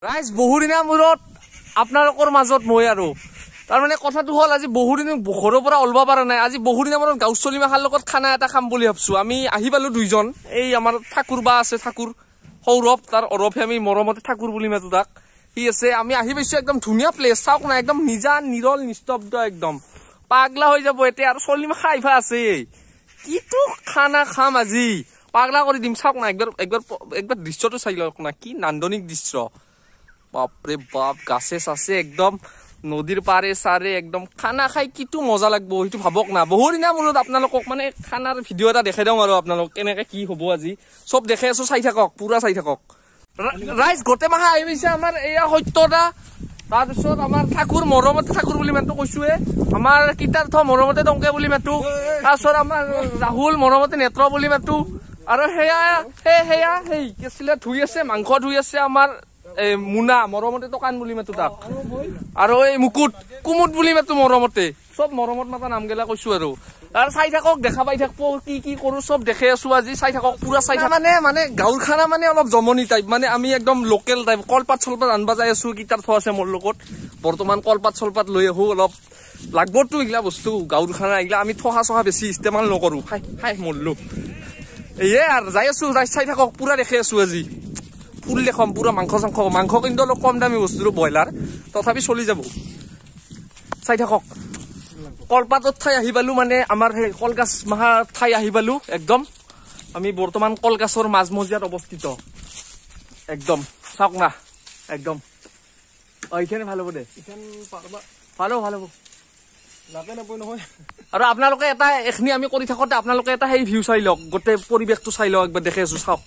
ৰাইজ বহুদিনৰ মূৰত আপোনালোকৰ মাজত মই আৰু তাৰমানে কথাটো হ'ল আজি বহুদিন ঘৰৰ পৰা ওলাব পৰা নাই। আজি বহুদিনৰ মূৰত গাঁও চলিমাখাৰ লগত খানা এটা খাম বুলি ভাবছো। আমি আহি পালো দুইজন, এই আমাৰ ঠাকুৰ বা আছে, ঠাকুৰ সৌৰভ, তাৰ ওৰফে আমি মৰমতে ঠাকুৰ বুলি মাতো তাক, সি আছে। আমি আহি পাইছো একদম ধুনীয়া প্লেচ, চাওক না একদম নিজান নিৰল নিস্তব্ধ, একদম পাগলা হৈ যাব এতিয়া। আৰু চলিমাখা আহিবা আছে, কিটো খানা খাম আজি, পাগলা কৰি দিম। চাওক না একবাৰ একবাৰ একবাৰ দৃশ্যটো চাই লওক না, কি নান্দনিক দৃশ্য, বাপৰে বাপ। গাছে চাছে একদম নদীৰ পাৰে চাৰে একদম খানা খাই কিটো মজা লাগব সেইটো ভাবক না। বহুদিনৰ মূৰত আপোনালোকক মানে খানাৰ ভিডিঅ' এটা দেখাই দিওঁ আৰু আপোনালোক কেনেকে কি হ'ব আজি চব দেখাই আছো, চাই থাকক, পুৰা চাই থাকক। ৰাইজ গোটেই মাহা আহি পাইছে আমাৰ এয়া সত্যদা, তাৰপিছত আমাৰ ঠাকুৰ, মৰমতে ঠাকুৰ বুলি মাতো কৈছোৱে, আমাৰ কীতাৰ্থ মৰমতে টংকে বুলি মাতো, তাৰপিছত আমাৰ ৰাহুল মৰমতে নেত্ৰ বুলি মাতো, আৰু সেয়া সেয়া সেই কি আছিলে ধুই আছে, মাংস ধুই আছে আমাৰ এই মুনা, মৰমতে টকান বুলি মাতো তাক, আৰু এই মুকুট কুমুট বুলি মাতো মৰমতে, চব মৰমত মাতা নামগেলা কৈছো আৰু। আৰু চাই থাকক, দেখা পাই থাকব কি কি কৰো চব দেখে আছো আজি, চাই থাকক পুৰা চাই থাকক। মানে মানে গাঁৱৰ খানা মানে অলপ জমনি টাইপ, মানে আমি একদম লোকেল টাইপ। কলপাত চলপাত আনবা যাই আছো, কীতাৰ্থ আছে মোৰ লগত বৰ্তমান, কলপাত চলপাত লৈ আহো, অলপ লাগবতো এইগিলা বস্তু গাঁৱৰ খানা, এইগিলা আমি থহা চহা বেছি ইস্তেমাল নকৰো, খাই খাই মৰলো এয়ে আৰু। যাই আছো, যাই চাই থাকক, পুৰা দেখে আছো আজি, ফুল দেখাম পুৰা। মাংস চাংস, মাংস কিন্তু অলপ কম দামী বস্তুটো ব্ৰইলাৰ, তথাপি চলি যাব, চাই থাকক। কলপাতত ঠাই আহি পালো, মানে আমাৰ সেই কলগাছ মাহা ঠাই আহি পালো একদম। আমি বৰ্তমান কলগাছৰ মাজমজিয়াত অৱস্থিত একদম, চাওক না একদম। অ এইখানে ভাল হ'ব দে, ভালো ভাল হ'ব। আৰু আপোনালোকে এটা এইখিনি আমি কৰি থাকোঁতে আপোনালোকে এটা সেই ভিউ চাই লওক, গোটেই পৰিৱেশটো চাই লওক একবাৰ, দেখি আছো চাওক।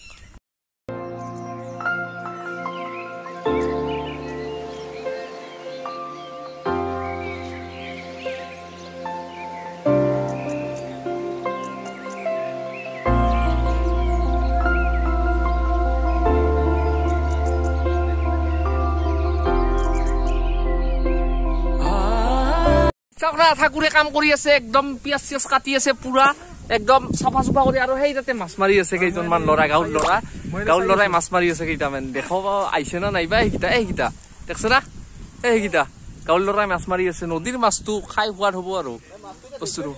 ঠাকুৰে কাম কৰি আছে একদম, পিয়াজ চিয়াজ কাটি আছে পুৰা একদম চাফা চুফা কৰি। আৰু সেই তাতে মাছ মাৰি আছে কেইজনমান ল'ৰা, গাঁৱৰ ল'ৰা, গাঁৱৰ ল'ৰাই মাছ মাৰি আছে কেইটামান, দেখাব আহিছে না নাইবা সেইকেইটা, এইকেইটা দেখছে না, এইকেইটা গাঁৱৰ ল'ৰাই মাছ মাৰি আছে। নদীৰ মাছটো খাই সোৱাদ হ'ব আৰু বস্তুটো।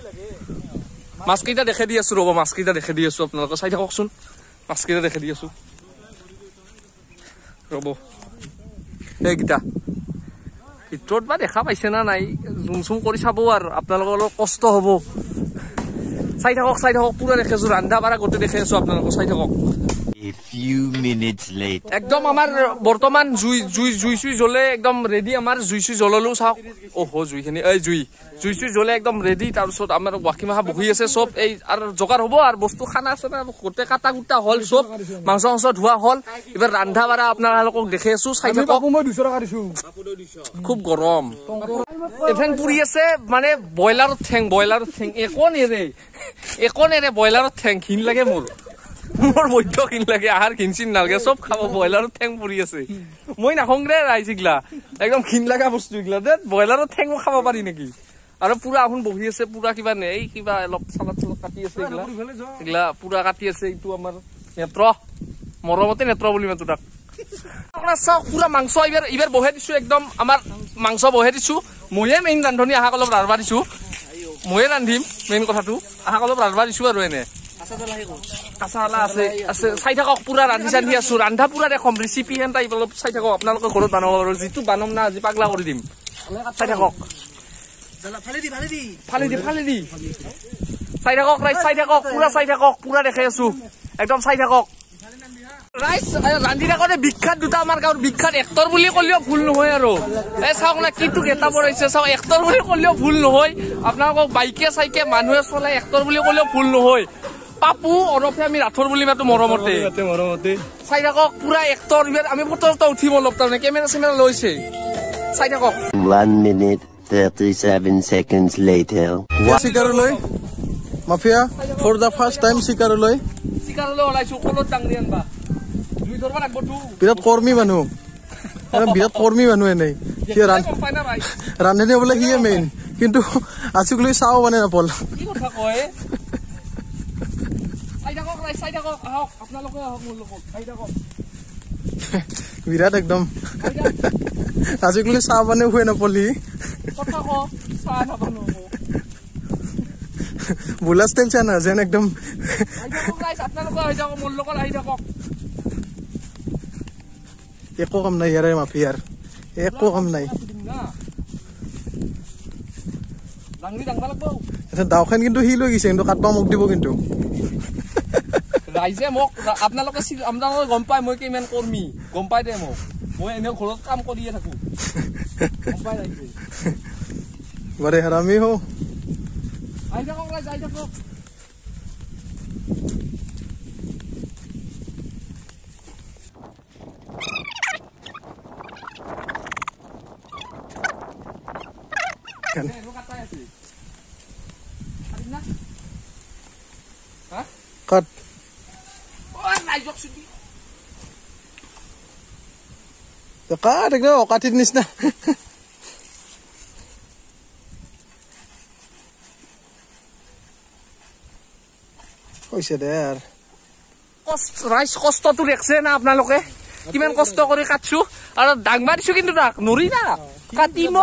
মাছকেইটা দেখে দি আছো, ৰ'ব মাছকেইটা দেখে দি আছো আপোনালোকে চাই থাককচোন, মাছকেইটা দেখে দি আছো ৰ'ব। এইকেইটা ভিতৰত বা দেখা পাইছে না নাই, জুম চুম কৰি চাব আৰু আপোনালোকৰ অলপ কষ্ট হ'ব। চাই থাকক চাই থাকক, পুৰা দেখি আছো, ৰান্ধা বাঢ়া গোটেই দেখি আছো আপোনালোকক, চাই থাকক। একদম আমাৰ বৰ্তমান জুই জুই জুই চুই জ্বলে একদম ৰেডি, আমাৰ জুই চুই জ্বললো চাওক, অহ জুইখিনি এই জুই জুই চুই জ্বলে একদম ৰেডি। তাৰপিছত আমাৰ ৱাকিমাহা বহি আছে চব, এই আৰু যোগাৰ হ'ব আৰু বস্তু খানা চানা গোটেই কাটা কুটা হ'ল, চব মাংস চাংস ধোৱা হ'ল। এইবাৰ ৰান্ধা বাঢ়া আপোনালোকক দেখি আছো, চাই থাকক। খুব গৰম, এফেন পুৰি আছে, মানে ব্ৰইলাৰৰ ঠেং, ব্ৰইলাৰৰ ঠেং একো নেৰে, একো নেৰে, ব্ৰইলাৰৰ ঠেং ঘিণ লাগে মোৰ, মোৰ বৈদ্য ঘিণ লাগে, আহাৰ ঘিণ চিন নালাগে, চব খাব। ব্ৰইলাৰৰ ঠেং পুৰি আছে, মই নাখাওঁ দে ৰাইজ, এইগিলা একদম ঘিণ লগা বস্তু এইগিলা, দে ব্ৰইলাৰৰ ঠেং খাব পাৰি নেকি? আৰু পুৰা আহোন বহি আছে, পুৰা কিবা নে এই কিবা অলপ চালাদ চালাদ কাটি আছে, এইগিলা এইগিলা পুৰা কাটি আছে। এইটো আমাৰ নেত্ৰ, মৰমতে নেত্ৰ বুলি মাতো তাক। আপোনাৰ চাওক পুৰা মাংস এইবাৰ এইবাৰ বহাই দিছো, একদম আমাৰ মাংস বহাই দিছো। ময়ে মেইন ৰান্ধনি, আহাক অলপ ৰান্ধবা দিছো, ময়ে ৰান্ধিম মেইন কথাটো, আহাক অলপ ৰান্ধবা দিছো আৰু এনে কাঁচা আছে আছে। চাই থাকক পুৰা ৰান্ধি চান্ধি আছো, ৰান্ধা পুৰা দেখম ৰেচিপি হেন টাইপ অলপ চাই থাকক, আপোনালোকে ঘৰত বনাব আৰু যিটো বানাম না আজি পাগলা কৰি দিম, চাই থাকক। ফালি দি ফালি দি চাই থাকক ৰাইজ, চাই থাকক পুৰা, চাই থাকক পুৰা দেখাই আছো একদম, চাই থাকক ৰাইজ। ৰান্ধি থাকোতে বিখ্যাত দুটা আমাৰ গাঁৱৰ বিখ্যাত এক্টৰ বুলি ক'লেও ভুল নহয় আৰু, এই চাওক না কিটো গেটা বনাইছে চাওক, এক্টৰ বুলি ক'লেও ভুল নহয়, আপোনালোকক বাইকে চাইকে মানুহে চলাই এক্টৰ বুলি ক'লেও ভুল নহয়। পাপু ওৰফে আমি ৰাথোৰ বুলি মাতো মৰমতে, চাই থাকক পুৰা এক্টৰ। আমি ফটো এটা উঠিম অলপ, তাৰমানে কেমেৰা চেমেৰা লৈছে, চাই থাকক। 1 minute 37 seconds later. চিকাৰলৈ mafia for the first time চিকাৰলৈ, চিকাৰলৈ ওলাইছো। কলত ডাঙৰি আনবা, জুই ধৰবা লাগব তো। বিৰাট কৰ্মী মানুহ, বিৰাট কৰ্মী মানুহ এনেই সি ৰান্ধনি বোলে সিয়ে মেইন, কিন্তু আজিকালি চাও মানে নাপল। কি কথা কয়? চাই থাকক ৰাইজ, চাই থাকক, আহক আপোনালোকে আহক মোৰ লগত, চাই থাকক। বিৰাট একদম আজিকালি চাহ পানী খুৱাই নপলি বোলা ষ্টাইল চা না যেন একদম। একো কাম নাই ইয়াৰে মাফিয়াৰ, একো কাম নাই। দাওখান কিন্তু সি লৈ গৈছে, কিন্তু কাটবা মোক দিব কিন্তু। ৰাইজে মোক আপোনালোকে গম পাই মই কিমান কৰ্মী, গম পাই দে মোক, মই এনে ঘৰত কাম কৰিয়ে থাকো, গম পাই ৰাইজে। বাৰে হাৰামি হো। আহি থাকক ৰাইজ, আহি থাকক। কাট কাট একদম অকাঠিৰ নিচিনা। হৈছে দে আৰু। ৰাইজ কষ্টটো দেখছে না আপোনালোকে, কিমান কষ্ট কৰি কাটছো আৰু ডাংবা দিছো, কিন্তু তাক নৰি না কাটিম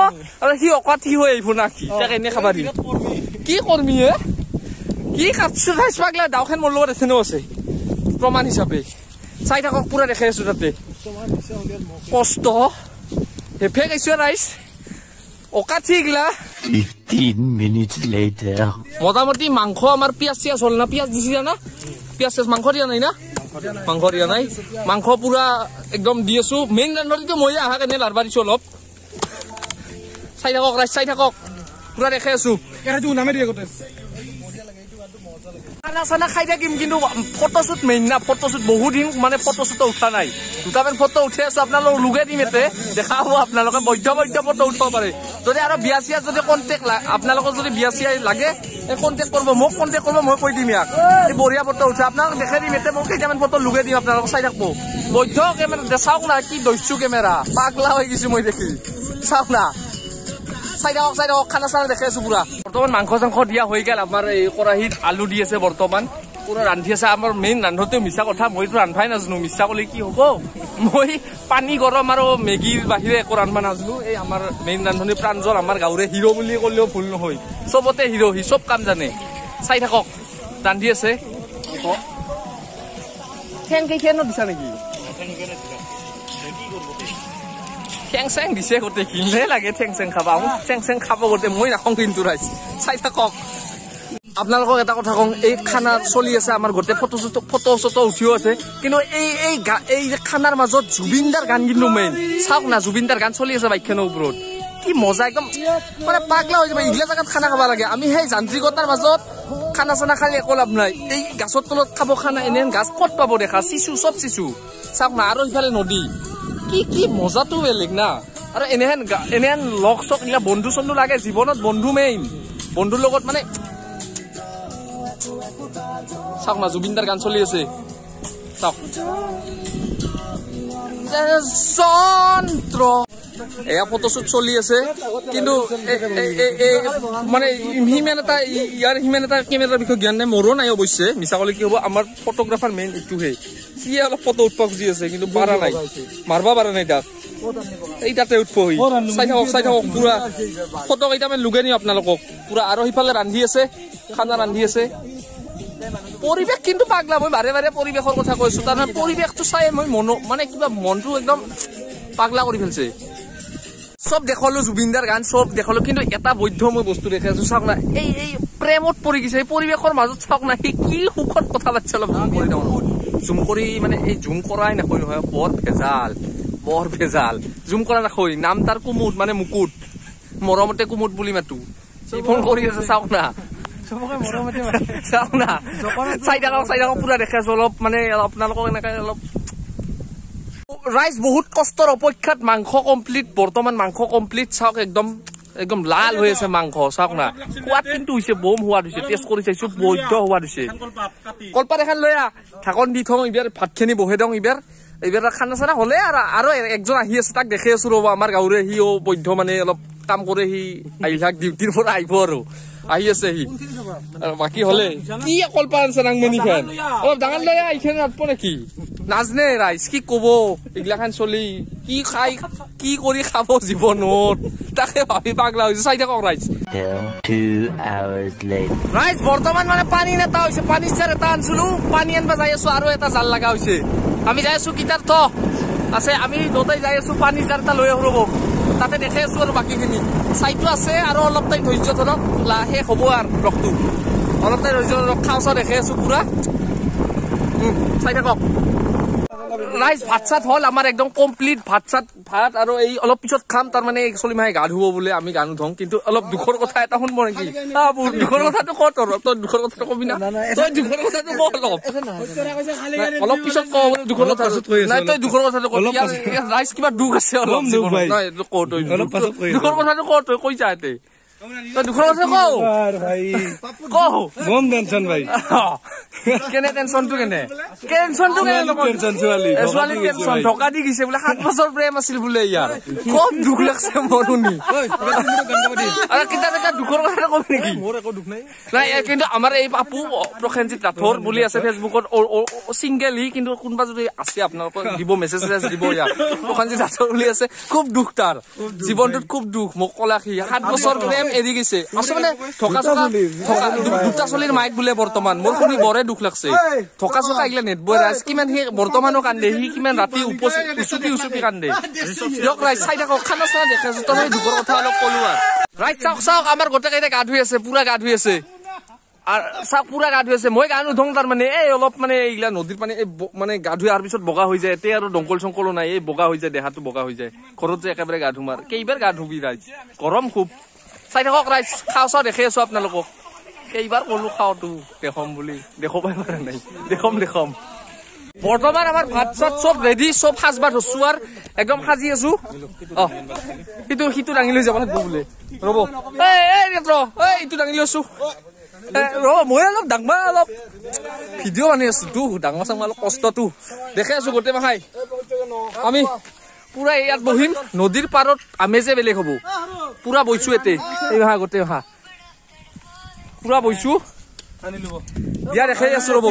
আৰু সি অকাঠি হৈ আহিব না কি, তাক এনে খাবা দিম। কি কৰ্মী হে, কি কাটছো ৰাইজ পাগলা। দাওখন মোৰ লগত এখনো আছে প্ৰমাণ হিচাপে, চাই থাকক পুৰা দেখাই আছো তাতে কষ্ট হেফে গাইছো ৰাইজ অকাঠি গিলা। 15 minutes later. মোটামুটি মাংস আমাৰ পিঁয়াজ চিয়াজ হ'ল না? পিঁয়াজ দিছিলা না? পিঁয়াজ চিয়াজ মাংস দিয়া নাই না? মাংস দিয়া নাই, মাংস পুৰা একদম দি আছো। মেইন ৰান্ধনীটো মই আহা কেনে লাৰবা দিছো অলপ। চাই থাকক ৰাইজ, চাই থাকক, পুৰা দেখাই আছো। খানা চানা খাই থাকিম, কিন্তু ফটোশ্বুট মেইন না। ফটোশ্বুট বহুদিন মানে ফটোশ্বুটো উঠা নাই, দুটামান ফটো উঠি আছো, আপোনালোক লগাই দিম ইয়াতে, দেখাব আপোনালোকে। বৈধ বৈধ ফটো উঠিব পাৰে। যদি আৰু বিয়া চিয়া যদি কণ্টেক্ট আপোনালোকৰ যদি বিয়া চিয়া লাগে, এই কণ্টেক্ট কৰিব, মোক কণ্টেক্ট কৰিব, মই কৈ দিম ইয়াক। এই বঢ়িয়া ফটো উঠে আপোনালোক দেখাই দিম ইয়াতে, মই কেইটামান ফটো লগাই দিম, আপোনালোক চাই থাকিব। বৈধ কেমেৰা চাওক না, কি দস্যু কেমেৰা, পাগলা হৈ গৈছো মই দেখি। চাওক না, চাই থাকক, চাই থাকক, খানা চানা দেখাই আছো পুৰা। বৰ্তমান মাংস চাংস দিয়া হৈ গ'ল। আমাৰ এই কেৰাহীত আলু দি আছে বৰ্তমান, পুৰা ৰান্ধি আছে। আমাৰ মেইন ৰান্ধোতে মিছা কথা, মইতো ৰান্ধাই নাজানো, মিছা ক'লে কি হ'ব। মই পানী গৰম আৰু মেগীৰ বাহিৰে একো ৰান্ধবা নাজানো। এই আমাৰ মেইন ৰান্ধনী প্ৰাঞ্জল, আমাৰ গাঁৱৰে হিৰ' বুলি ক'লেও ভুল নহয়, চবতে হিৰ', সি চব কাম জানে। চাই থাকক, ৰান্ধি আছে। ঠেং কেইখনো দিছা নেকি? ঠেং চেং দিছে গোটেই, ঘিণে লাগে ঠেং চেং খাবা। ঠেং চেং খাব গোটেই, মই নাখাওঁ কিন্তু ৰাইজ। চাই থাকক। আপোনালোকক এটা কথা কওঁ, এই খানা চলি আছে আমাৰ গোটেই, ফটো ফটো চটো উঠিও আছে, কিন্তু এই এই এই খানাৰ মাজত জুবিনদাৰ গান কিন্তু মেইন। চাওক না, জুবিনদাৰ গান চলি আছে বাইকখনৰ ওপৰত, কি মজা একদম, মানে পাগলা হৈ যাব। এইগিলা জেগাত খানা খাব লাগে। আমি সেই যান্ত্ৰিকতাৰ মাজত খানা চানা খালে একো লাভ নাই। এই গাছৰ তলত খাব খানা, এনে গাছ ক'ত পাব দেখা, চিচু চব চিচু। চাওক না, আৰু সিফালে নদী, কি কি মজাটো বেলেগ না। আৰু এনেহেন এনেহেন লগ চক এইগিলা বন্ধু চন্ধু লাগে জীৱনত, বন্ধু মেইন, বন্ধুৰ লগত মানে। চাওক না, জুবিনদাৰ গান চলি আছে, চাওক। যন্ত্ৰ এয়া ফটোশ্বুট চলি আছে, কিন্তু মানে সিমান এটা ইয়াৰ সিমান এটা কেমেৰাৰ বিষয়ে জ্ঞান নাই, মোৰো নাই অৱশ্যে, মিছা ক'লে কি হ'ব। আমাৰ ফটোগ্ৰাফাৰ মেইন এইটোহে, সিয়ে অলপ ফটো উঠব খুজি আছে, কিন্তু পাৰা নাই, মাৰবা পাৰা নাই তাক। এই তাতে উঠব সি। চাই থাকক, চাই থাকক, পুৰা ফটো কেইটামান লগাই নিওঁ আপোনালোকক পুৰা। আৰু সিফালে ৰান্ধি আছে, খানা ৰান্ধি আছে। পৰিৱেশ কিন্তু পাগলা, মই বাৰে বাৰে পৰিৱেশৰ কথা কৈছো, তাৰমানে পৰিৱেশটো চাই মই মন মানে কিবা মনটো একদম পাগলা কৰি ফেলছে। চব দেখালো জুবিনদাৰ গান, চব দেখালো, কিন্তু এটা বৈধ মই বস্তু দেখাই আছো। চাওক না, এই এই প্ৰেমত পৰি গৈছে এই পৰিৱেশৰ মাজত। চাওক না, সি কি সুখত কথা পাতিছে। অলপ জুম কৰি দিওঁ, জুম কৰি মানে এই জুম কৰাই নাখৈ নহয়, বৰ ভেজাল, বৰ ভেজাল। জুম কৰা নাখৈ। নাম তাৰ কুমুদ, মানে মুকুট, মৰমতে কুমুদ বুলি মাতো। সি ফোন কৰি আছে, চাওক না, চাওক না, চাই থাকক, চাই থাকক, পুৰা দেখাই আছো। অলপ মানে আপোনালোকক এনেকে অলপ ৰাইজ বহুত কষ্টৰ অপেক্ষাত মাংস কমপ্লিট, বৰ্তমান মাংস কমপ্লিট। চাওক একদম একদম লাল হৈ আছে মাংস, চাওক না। সোৱাদ কিন্তু হৈছে, বম সোৱাদ হৈছে, টেষ্ট কৰি চাইছো, বৈধ সোৱাদ হৈছে। কলপাত এখন লৈ আহ, ঢাকন দি থওঁ, এইবাৰ ভাতখিনি বহাই দিওঁ। এইবাৰ এইবাৰ খানা চানা হ'লে আৰু আৰু একজন আহি আছে, তাক দেখি আছো ৰ'ব, আমাৰ গাঁৱৰে। সিও বৈধ মানে অলপ কাম কৰে, সি আহি থাক ডিউটিৰ পৰা আহিব আৰু আহি আছে সি। আৰু বাকী হলে কি কলপা আনছে নাংমণিখন অলপ ডাঙৰ লৈ এইখন ৰাতব নেকি নাজনে ৰাইজ, কি কব এইগিলাখান চলি কি খাই কি কৰি খাব জীৱনত, তাকে ভাবি পাগলা হৈছে। চাই থাকক ৰাইজ। ৰাইজ বৰ্তমান মানে পানী এটা হৈছে, পানী চাৰ এটা আনছিলো, পানী আনবা যাই আছো আৰু এটা জাল লগা হৈছে। আমি যাই আছো গীতাৰ্থ আছে, আমি দুটাই যাই আছো, পানী জাৰ এটা লৈ আহো ৰ'ব, তাতে দেখাই আছো আৰু বাকীখিনি চাইটো আছে। আৰু অলপ টাইম ধৈৰ্য ধৰক, শেষ হ'ব আৰু ব্লগটো, অলপ টাইম ধৈৰ্য ধৰক, খাওঁ চাওঁ দেখাই আছো পুৰা, চাই থাকক ৰাইজ। ভাত চাত হ'ল আমাৰ একদম কমপ্লিট, ভাত চাত ভাত আৰু এই অলপ পিছত খাম। তাৰমানে চলিমাহে গা ধুব বোলে, আমি গা নুধুওঁ। কিন্তু অলপ দুখৰ কথা এটা শুনব নেকি? দুখৰ কথাটো ক তোৰ, তই দুখৰ কথাটো কবি না, তই দুখৰ কথাটো ক অলপ, অলপ পিছত ক দুখৰ কথা। নাই তই দুখৰ কথাটো ক, ৰাইজ কিবা দুখ আছে অলপ, নাই ক তই দুখৰ কথাটো ক, তই কৈ যা এতে, তই দুখৰ কথা ক ক। বম টেনচন ভাই, কেনে টেনচনটো, কেনে টেনচনটো, কেনে ছোৱালী টেনচন ঢকা দি গৈছে বোলে, 7 বছৰ প্ৰেম আছিল বোলে ইয়াৰ, খুব দুখ লাগছে মোৰ শুনি। আৰু কিতা দুখৰ কথাটো কবি নেকি? নাই, কিন্তু আমাৰ এই পাপু প্ৰসেনজিৎ ৰাথোৰ বুলি আছে ফেচবুকত, চিংগেল সি, কিন্তু কোনোবা যদি আছে আপোনালোকৰ দিব মেছেজ চেছেজ দিব। ইয়াৰ প্ৰসেনজিৎ ৰাথোৰ বুলি আছে, খুব দুখ তাৰ জীৱনটোত, খুব দুখ। মোক কলা সি 7 বছৰ প্ৰেম এৰি গৈছে, আছে মানে ঢকা চকা দুটা চলিৰ মাইক বোলে বৰ্তমান। মোৰ শুনি বৰে দুখ লাগছে, ঢকা চকা এইগিলা নেটবই ৰাইজ, কিমান সি বৰ্তমানো কান্দে, সি কিমান ৰাতি উচুপি উচুপি কান্দে। দিয়ক ৰাইজ চাই থাকক, খানা চানা দেখে আছো, তথাপি দুখৰ কথা অলপ কলো আৰু। ৰাইজ চাওক চাওক, আমাৰ গোটেইকেইটা গা ধুই আছে, পুৰা গা ধুই আছে। আৰু চাওক পুৰা গা ধুই আছে, মই গা নুধুওঁ তাৰমানে, এই অলপ মানে এইগিলা নদীৰ পানী এই মানে গা ধুই অহাৰ পিছত বগা হৈ যায়, এতিয়া আৰু দমকল চংকলো নাই, এই বগা হৈ যায়, দেহাটো বগা হৈ যায়। ঘৰত যে একেবাৰে গা ধুম আৰু কেইবাৰ গা ধুবি ৰাইজ, গৰম খুব। চাই থাকক ৰাইজ, খাওঁ চাওঁ দেখি আছো আপোনালোকক, কেইবাৰ কলো খাওঁতো দেখম বুলি, দেখবাই পৰা নাই, দেখম দেখম। বৰ্তমান আমাৰ ভাত চাত চব ৰেডি, চব সাজবা ধৰছো আৰু একদম সাজি আছো। অ সিটো সিটো দাঙি লৈ যাব লাগিব বোলে, ৰ'ব এই এই ইটো দাঙি লৈছো, ৰ মই অলপ ডাঙৰ অলপ ভিডিঅ' বনাই আছো তো, ডাঙৰ চাঙৰ অলপ কষ্টটো দেখে আছো গোটেই মাখাই। আমি পুৰা ইয়াত বহিম নদীৰ পাৰত, আমেজে বেলেগ হ'ব। পুৰা বৈছো এতে, এই মাহা গোটেই মাহা পুৰা বৈছো, দিয়া দেখাই আছো ৰ'ব,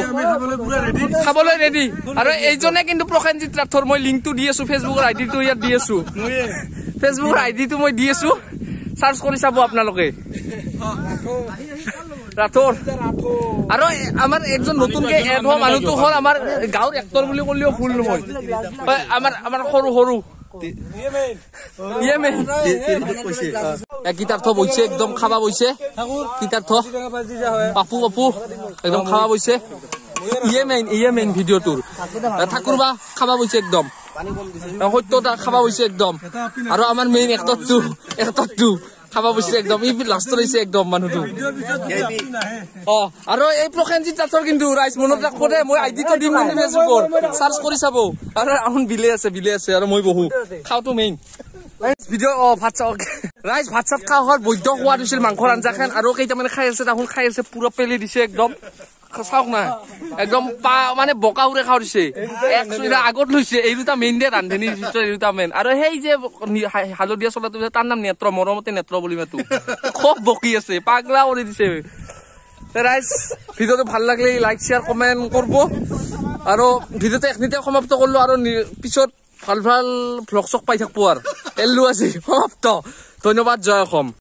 খাবলৈ ৰেডি। আৰু এইজনে কিন্তু প্ৰসেনজিৎ ৰাথোৰ, মই লিংকটো দি আছো, ফেচবুকৰ আইডিটো ইয়াত দি আছো, ফেচবুকৰ আইডিটো মই দি আছো, চাৰ্চ কৰি চাব আপোনালোকে ৰাথোৰ। আৰু আমাৰ একজন নতুনকে এড হোৱা মানুহটো হ'ল আমাৰ গাঁৱৰ এক্টৰ বুলি ক'লেও ভুল নহয়, আমাৰ আমাৰ সৰু সৰু গীতাৰ্থ বৈছে, একদম খাবা বৈছে গীতাৰ্থ, পাপু পাপু একদম খাবা বৈছে। ইয়ে মেইন, ইয়ে মেইন ভিডিঅ'টোৰ ঠাকুৰ বা খাবা বৈছে একদম, সত্যতা খাবা বৈছে একদম। আৰু আমাৰ মেইন এক্টৰটো, এক্টৰটো খাবা বৈছে একদম, ই লাষ্টত আহিছে একদম মানুহটো। অ আৰু এই প্ৰসেনজিৎ ৰাথোৰ কিন্তু ৰাইজ মনত ৰাখব দে, মই আইডিটো দিম কিন্তু ফেচবুকৰ, চাৰ্চ কৰি চাব। আৰু আহোন বিলে আছে, বিলে আছে, আৰু মই বহো, খাওঁটো মেইন ভিডিঅ'। অ ভাত চাওক ৰাইজ, ভাত চাত খোৱা হ'ল, বৈদ্য সোৱাদ হৈছিল মাংসৰ আঞ্জা খান, আৰু কেইটামানে খাই আছে, তাহোন খাই আছে পুৰা পেলি দিছে একদম, চাওক না একদম পা মানে বকা উৰে খাওঁ দিছে। এক আগত লৈছে এই দুটা মেইন দে ৰান্ধনীৰ ভিতৰত এই দুটা মেইন। আৰু সেই যে হালধীয়া চোলাটো তাৰ নাম নেত্ৰ, মৰমতে নেত্ৰ বুলি মাতো, খুব বকি আছে, পাগলা কৰি দিছে ৰাইজ। ভিডিঅ'টো ভাল লাগিলে লাইক শ্বেয়াৰ কমেণ্ট কৰিব, আৰু ভিডিঅ'টো এইখিনিতে সমাপ্ত কৰিলো। আৰু পিছত ভাল ভাল ভ্লগ চক পাই থাকব আৰু এলো আজি সমাপ্ত। ধন্যবাদ, জয় অসম।